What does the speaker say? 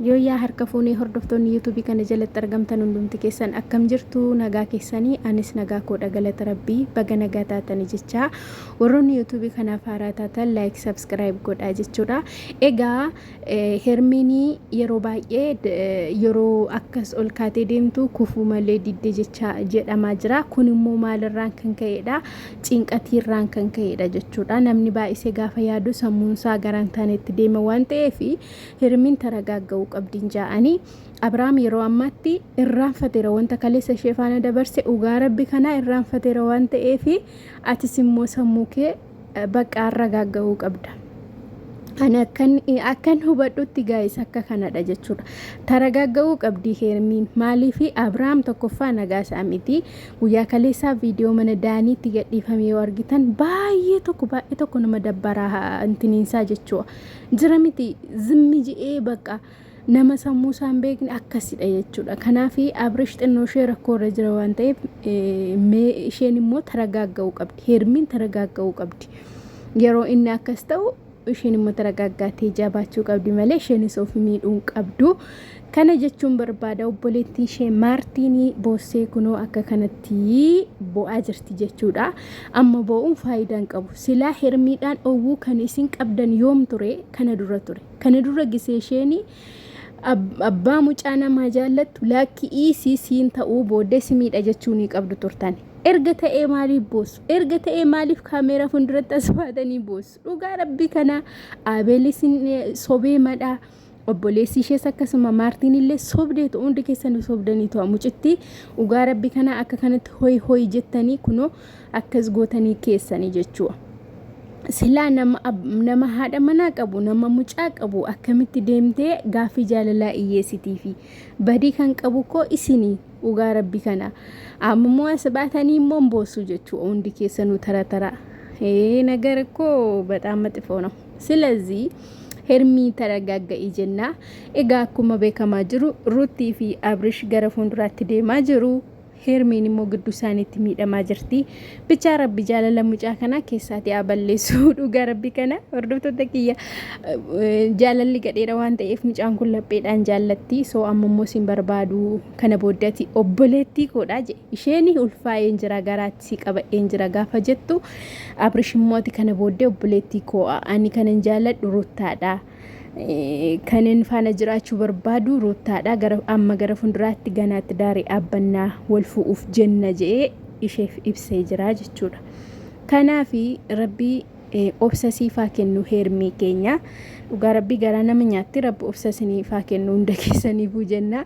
Yooyyaa harka fuunee hordoftoonni yuutuubii kana jalatti argamtan hundumti keessan akkam jirtu? Nagaa keessanii? Anis nagaa koodha, galata rabbii. Baga nagaa taatanii jechaa, warroonni yuutuubii kanaaf haaraa taatan like, subscribe godhaa jechuudha. Egaa Hermiinii yeroo baay'ee yeroo akkas ol kaatee deemtu kufuu malee didde jecha jedhamaa jira. Kun immoo maalirraan kan ka'edha? Cinqatiirraan kan ka'edha jechuudha. Namni baay'isee gaafa yaadu sammuunsaa gara hin taanetti deema waan ta'eef Hermiin taragaagga'uu qabdin jaa'anii. Abrahaam yeroo ammaatti irraanfateera wanta kaleessa ishee faana dabarse, dhugaa rabbi kanaa irraanfateera waan ta'eef atis immoo sammuu kee bakka arragaagga'uu qabda. Ani akkan hubadhutti gaa'is akka kanadha jechuudha. Taragaagga'uu qabdi Hermiin. Maaliif? Abrahaam tokkoffaa nagaa isaa miti. Guyyaa kaleessaa viidiyoo mana Daaniitti gadhiifame yoo argitan baay'ee tokko baay'ee tokko nama dabbaraa intiniinsaa jechuudha. Jira miti, zimmi je'ee bakka nama sammuu isaa hin beekne akkasidha jechuudha. Kanaaf Abrish xinnoo ishee rakkoo irra jira waan ta'eef mee isheen immoo taragaagga'uu qabdi. Hermiin taragaagga'uu qabdi. Yeroo inni akkas ta'u isheen immoo taragaaggaatee jabaachuu qabdi malee isheenis of miidhuu hin qabdu. Kana jechuun barbaada. Obboleettiin ishee Maartiinii boossee kunoo akka kanatti bo'aa jirti jechuudha. Amma boo'uun faayidaa hin qabu. Silaa Hermiidhaan dhowwuu kan isin qabdan yoom ture? Kana dura ture. Kana dura gisee isheen abbaa mucaa namaa jaallattu lakki dhiisii siin ta'uu booddee si miidha jechuu ni qabdu turtan. Erga ta'ee maaliif boossu? Erga ta'ee maaliif kaameeraa fuulduratti as baatanii boossu? Dhugaa rabbii kana Abeelis sobee madhaa. Obboleessi ishees akkasuma, Maartiin illee sobdeetu, hundi keessan sobdanii to'a mucitti. Dhugaa rabbi kana akka kanatti hoyi hoyi jettanii kunoo akkas gootanii keessanii jechuudha. Silaa nama haadha manaa qabu, nama mucaa qabu akkamitti deemtee gaaffii jaalalaa iyyeessitiifi? Badii kan qabu koo isinii, dhugaa rabbi kana. Ammoo as baatanii immoo boossu jechuudha hundi keessanuu tara tara. ነገር እኮ በጣም መጥፎ ነው። ስለዚህ Hermii taragaagga'i jenna. Egaa akkuma beekamaa jiru Ruuttii fi Abrish gara fuulduraatti deemaa jiru. Hermiin immoo gidduu isaaniitti miidhamaa jirti. Bichaa rabbi jaalala mucaa kanaa keessaati haa balleessu, dhugaa rabbi kana. Hordoftoota kiyya, jaalalli gadheera waan ta'eef mucaan kun lapheedhaan jaallatti. So amma immoo sin barbaadu, kana booddati obboleettii koodha jedhe. Isheen ulfaa'een jira, garaatti si qaba'een jira gaafa jettu, Abrish immoo ati kana booddee obboleettii koo, ani kanan jaalladhu Ruuttaadha. Kanin faana jiraachuu barbaadu Ruuttaadha. Gara amma gara fuulduraatti ganaatti daarii dhaabbannaa wal fu'uuf jenna jedhee isheef ibsee jira jechuudha. Kanaafi rabbii obsa siifaa kennu Heermii keenya. Dhugaa rabbii garaa nama nyaatti. Rabbi obsa siniifaa kennu hunda keessaniifuu jenna.